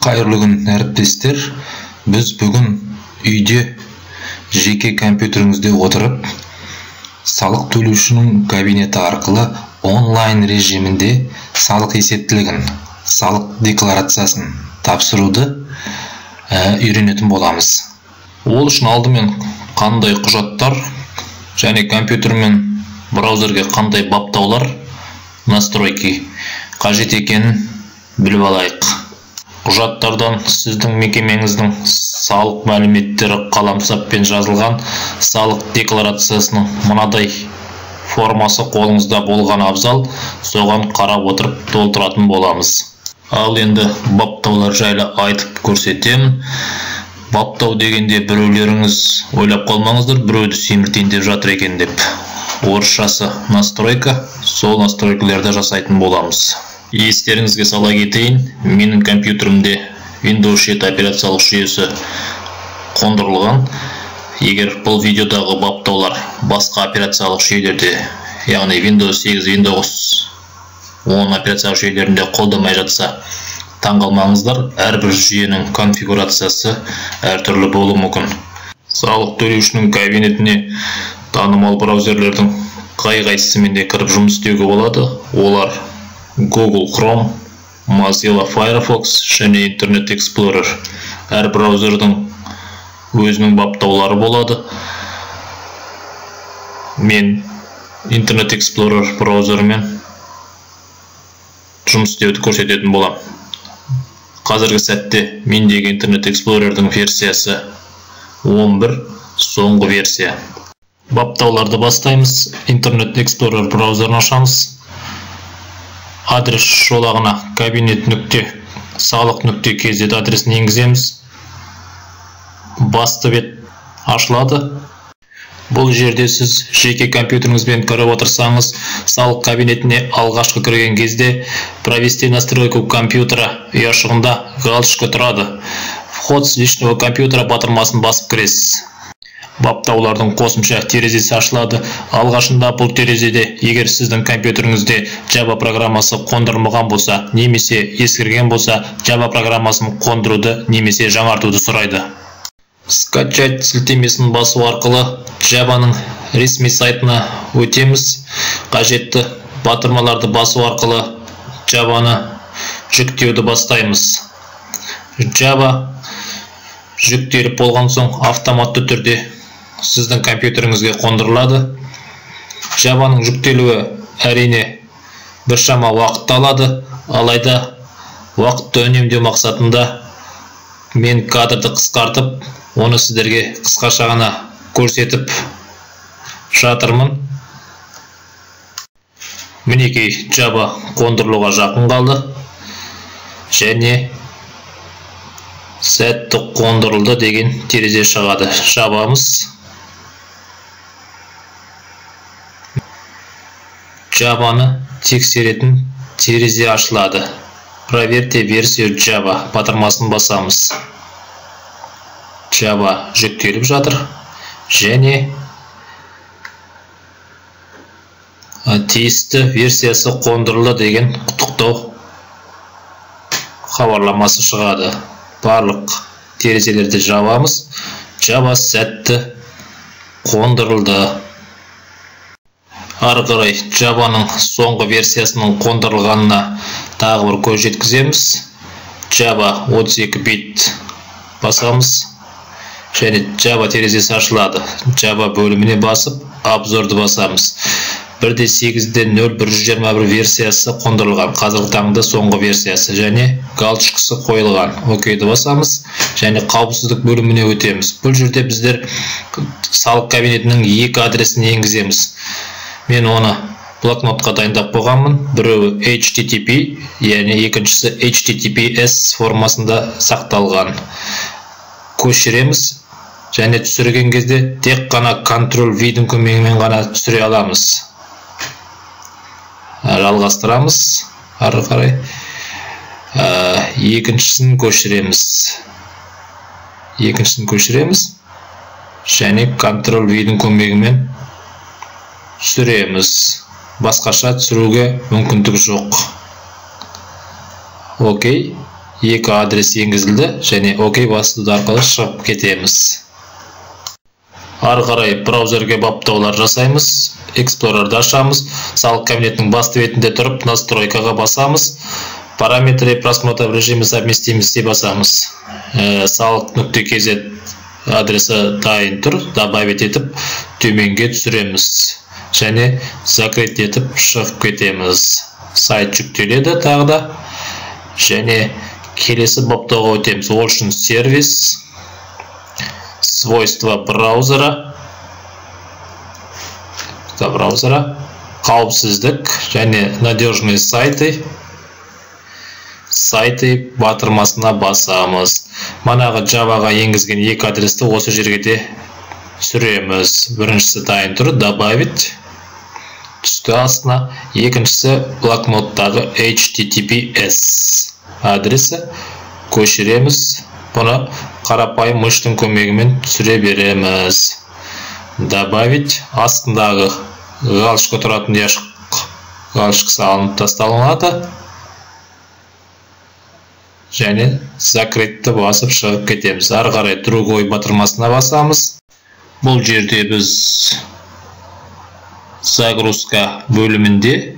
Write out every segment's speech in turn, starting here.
Қайырлы күн, әріптестер. Біз бүгін үйде жеке компьютеріңізде отырып, салық төлеушінің кабинеті арқылы онлайн режимінде салық есептілігін, салық декларациясын тапсыруды үйренетін боламыз. Ол үшін алдымен қандай құжаттар және компьютер мен браузерге қандай баптаулар, настройки қажет екенін біліп алайық. Құжаттардан сіздің мекемеңіздің салық мәліметтері қаламсаппен жазылған салық декларациясының мынадай формасы қолыңызда болған абзал, соған қарап отырып толтыратын боламыз. Ал енді баптаулар жайлы айтып көрсетемін. Баптау дегенде біреулеріңіз ойлап қалмаңыздар, біреуді семіртейін деп жатыр екен деп. Орысшасы настройка, сол настройкалерді жасайтын боламыз. Естеріңізге сала кетейін, менің компьютерімде Windows 7 операциялық жүйесі қондырылған. Егер бұл видеодағы баптаулар басқа операциялық жүйелерде, яғни Windows 8, Windows 10 операциялық жүйелерінде қолданбай жатса, таңғалмаңыздар, әрбір жүйенің конфигурациясы әртүрлі болуы мүмкін. Салық төлеушінің кабинетіне танымал браузерлердің қай-қайсысымен де кіріп жұмыс істеуге болады. Олар Google Chrome, Mozilla Firefox және Internet Explorer. Әр браузердің өзінің баптаулары болады. Мен Internet Explorer браузерімен жұмыс істеуді көрсететін боламын. Қазіргі сәтте мендегі Internet Explorer'дің версиясы 11, соңғы версия. Баптауларды бастаймыз. Internet Explorer браузерін ашамыз. Адрес жолағына кабинет нүкте салық нүкте kz адресін енгіземіз. Басты бет ашылады. Бұл жерде сіз жеке компьютеріңізбен кіріп отырсаңыз, салық кабинетіне алғашқы кірген кезде провести настройку компьютера ұяшығында галочка тұрады. Вход с личного компьютера батырмасын басып кіресіз. Баптаулардың қосымша терезесі ашылады. Алғашында бұл терезеде егер сіздің компьютеріңізде Java программасы қондырылмаған болса, немесе ескірген болса, Java программасын қондыруды немесе жаңартуды сұрайды. Скачать сілтемесін басу арқылы Java'ның ресми сайтына өтеміз. Қажетті батырмаларды басу арқылы Java'ны жүктеуді бастаймыз. Java жүктеліп болған соң автоматты түрде сіздің компьютеріңізге қондырылады. Java'ның жүктелуі әрине біршама уақытты алады, алайда уақытты үнемдеу мақсатында мен кадрды қысқартып, оны сіздерге қысқаша ғана көрсетіп жатырмын. Мінекей, Java қондырылуға жақын қалды және сәтті қондырылды деген терезе шығады. Жабамыз. Java'ны тексеретін терезе ашылады. Проверьте версию Java батырмасын басамыз. Java жүктеліп жатыр және тиісті версиясы қондырылды деген құттықтау хабарламасы шығады. Барлық терезелерді жабамыз. Java сәтті қондырылды. Ары қарай Java'ның соңғы версиясының қондырылғанына тағы бір көз жеткіземіз. Java 32 бит басамыз және Java терезесі ашылады. Java бөліміне басып, обзорды басамыз. 1.8.0.121 версиясы қондырылған. Қазіргі таңда соңғы версиясы және галочкасы қойылған. ОК-ді басамыз және қауіпсіздік бөліміне өтеміз. Бұл жерде біздер салық кабинетінің екі адресін енгіземіз. Мен оны блокнотқа дайындап қойғанмын. Біреуі HTTP, яғни екіншісі HTTPS формасында сақталған. Көшіреміз және түсірген кезде тек қана Ctrl V-дің көмегімен ғана түсіре аламыз. Жалғастырамыз ары қарай. Екіншісін көшіреміз. Екіншісін көшіреміз және Ctrl V-дің көмегімен түсіреміз. Басқаша түсіруге мүмкіндік жоқ. Окей. Екі адрес енгізілді және ОК басуды арқылы шығып кетеміз. Ары қарай браузерге баптаулар жасаймыз. Эксплорерді ашамыз. Салық кабинетінің басты бетінде тұрып, настройкаға басамыз. Параметры просмотра в режиме совместимости басамыз. Салық нүкте kz адресі дайын тұр. Добавить етіп төменге түсіреміз. Және закрыть етіп шығып кетеміз. Сайт жүктеледі тағы да. Және келесі баптауға өтеміз. Ол үшін сервис, свойства браузера, қауіпсіздік және надежные сайты, сайты батырмасына басамыз. Манағы Java-ға енгізген екі адресті осы жерге де түсіреміз. Біріншісі дайын тұр, добавить түсті астына, екіншісі блокноттағы HTTPS адресі көшіреміз. Бұны қарапайым мыштың көмегімен түсіре береміз. Добавить астындағы галочка тұратын ұяшық галочкасы алынып тасталынады. Және закрытты басып шығып кетеміз. Ары қарай другой батырмасына басамыз. Бұл жерде біз загрузка бөлімінде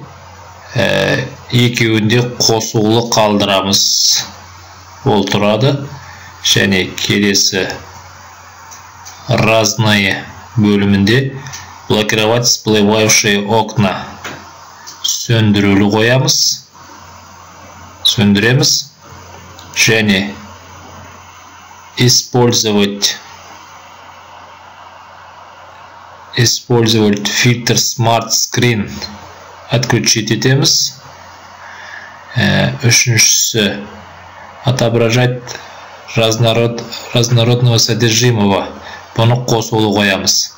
екеуінде қосулы қалдырамыз. Ол тұрады. Және келесі разные бөлімінде блокировать всплывающие окна сөндірулі қоямыз. Сөндіреміз. Және использовать фильтр Smart Screen отключить етеміз. Үшіншісі отображать разнородного содержимого, бұны қосулы қоямыз.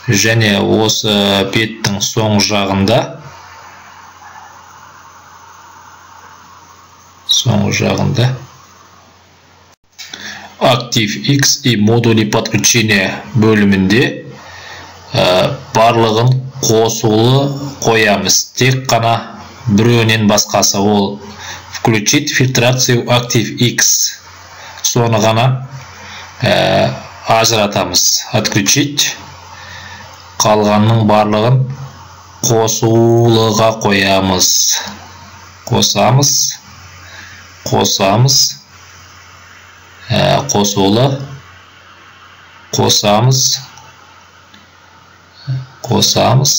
Және осы беттің соң жағында ActiveX и модули подключения бөлімінде барлығын қосулы қоямыз. Тек қана біреуінен басқасы, ол включить фильтрацию ActiveX, соны ғана ажыратамыз. Отключить, қалғанның барлығын қосулыға қоямыз. Қосамыз, қосамыз, қосулы, қосамыз, қосамыз,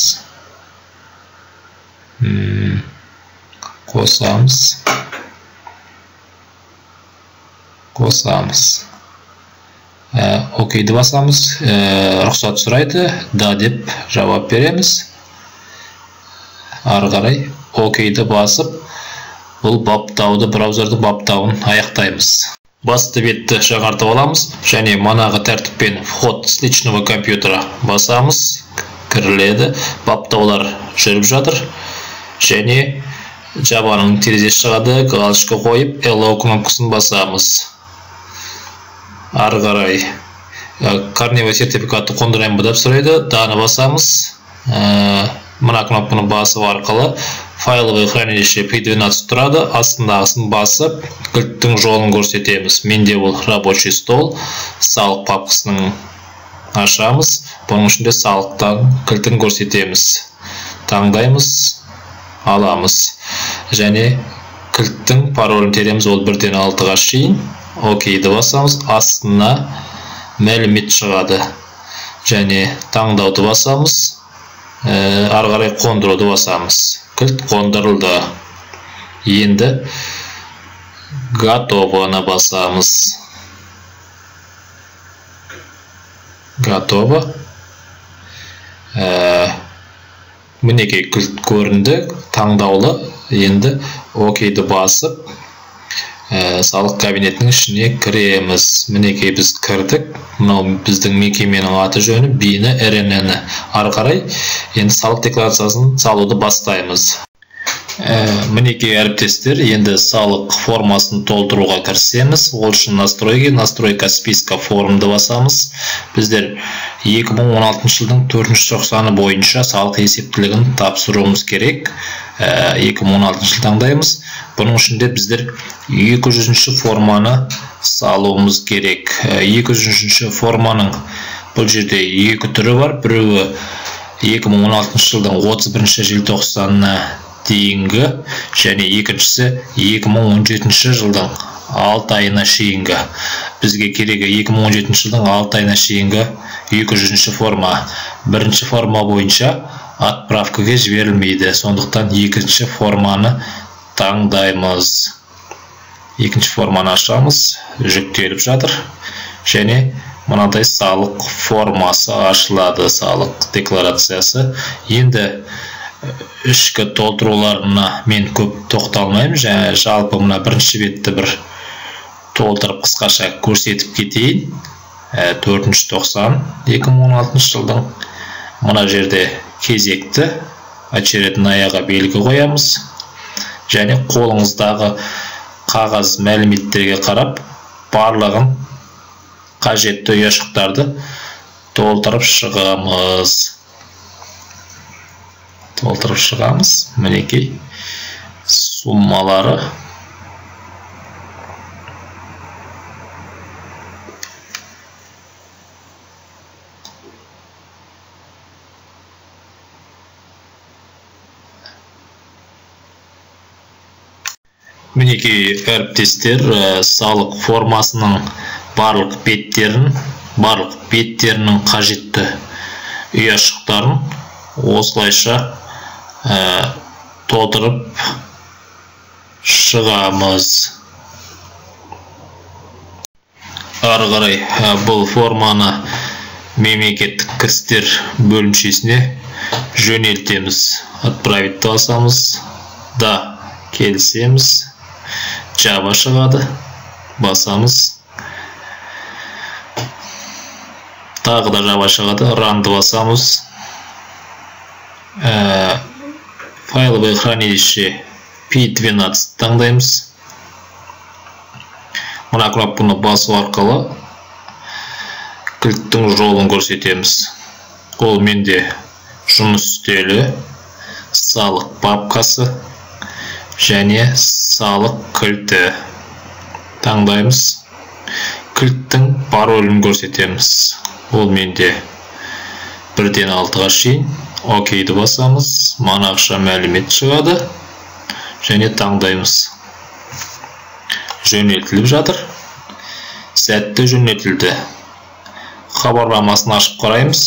қосамыз, қосамыз. Окейді басамыз. Рұқсат сұрайды, да деп жауап береміз. Ары қарай окейді басып, бұл баптауды, браузерді баптауын аяқтаймыз. Басты бетті жаңартып аламыз және манағы тәртіппен вход с личного компьютера басамыз. Кіріледі. Баптаулар жүріп жатыр. Және Java-ның терезесі шығады. Галочка қойып Allow кнопкасын басамыз. Ары қарай корневой сертификатты қондырайын ба деп сұрайды. Даны басамыз. Мына кнопканы басып арқылы файловый хранилище P12 тұрады. Астындағысын басып кілттің жолын көрсетеміз. Менде ол рабочий стол, салық папкасының ашамыз. Бұның ішінде салықтан кілтін көрсетеміз. Таңдаймыз, аламыз. Және кілттің паролін тереміз, ол 1-ден 6-ға шейін. Окейді басамыз, астына мәлімет шығады. Және таңдауды басамыз, ары қарай қондыруды басамыз. Кілт қондырылды. Енді готовыны басамыз. Готово. Мінекей кілт көрінді, таңдаулы. Енді окейді басып, салық кабинетінің ішіне кіреміз. Мінекей біз кірдік. Мынау біздің мекеменің аты жөні, БИНі, РНН-і. Ары қарай енді салық декларациясын салуды бастаймыз. Мінекей әріптестер, енді салық формасын толтыруға кірісеміз. Ол үшін настройки, настройка списка формды басамыз. Біздер 2016 жылдың 4-тоқсаны бойынша салық есептілігін тапсыруымыз керек. 2016 жыл таңдаймыз. Бұның ішінде біздер 200-ші форманы салуымыз керек. 200-ші форманың бұл жерде екі түрі бар. Біреуі 2016 жылдың 31 желтоқсанына дейінгі, және екіншісі 2017 жылдың 6 айына шейінгі. Бізге керегі 2017 жылдың 6 айына шейінгі 200-ші форма. Бірінші форма бойынша отправкаға жіберілмейді, сондықтан екінші форманы таңдаймыз. Екінші форманы ашамыз, жүктеліп жатыр. Және мынадай салық формасы ашылады, салық декларациясы. Енді ішкі толтыруларына мен көп тоқталмаймын. Және жалпы мына бірінші бетті бір толтырып қысқаша көрсетіп кетейін. 4-тоқсан 2016 жылдың мына жерде кезекті очереднаяға белгі қоямыз. Және қолыңыздағы қағаз мәліметтерге қарап барлығын қажетті ұяшықтарды толтырып шығамыз. Толтырып шығамыз. Мінекей суммалары. Мінекей әріптестер, салық формасының барлық беттерінің қажетті ұяшықтарын осылайша толтырып шығамыз. Ары қарай бұл форманы мемлекеттік кірістер бөлімшесіне жөнелтеміз. Отправить басамыз, да, келісеміз. Java шығады, басамыз. Тағы да Java шығады, Run-ды басамыз. Файловое хранилище P12 таңдаймыз. Мына кнопканы басу арқылы кілттің жолын көрсетеміз. Ол менде жұмыс үстелі, салық папкасы және салық кілті таңдаймыз. Кілттің паролін көрсетеміз. Ол менде 1-ден 6-ға шейін. Окейді басамыз. Манағша мәлімет шығады және таңдаймыз. Жөнелтіліп жатыр. Сәтті жөнелтілді. Хабарламасын ашып қараймыз.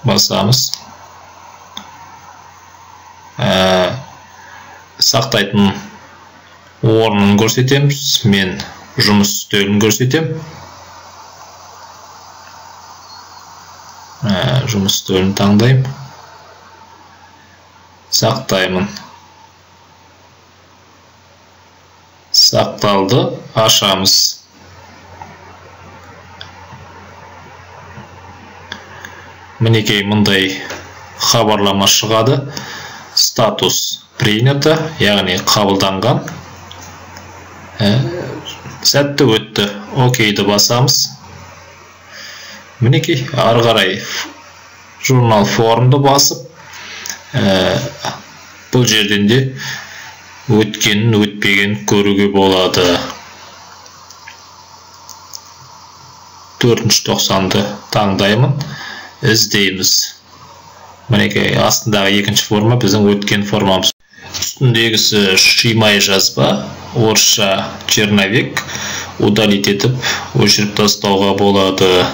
Басамыз. Сақтайтын орнын көрсетеміз. Мен жұмыс үстелін көрсетем. Жұмыс үстелін таңдаймын. Сақтаймын. Сақталды. Ашамыз. Мінекей мындай хабарлама шығады. Статус принято, яғни қабылданған. Сәтті өтті. Окейді басамыз. Мінекей ары қарай журнал формды басып, бұл жерден де өткенін өтпегенін көруге болады. 4-тоқсанды таңдаймын, іздейміз. Мінекей астындағы екінші форма біздің өткен формамыз. Үстіндегісі шимай жазба, орысша черновик, удалить етіп өшіріп тастауға болады.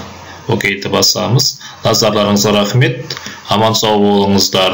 Окейді басамыз. Назарларыңызға рахмет. Аман сау болыңыздар.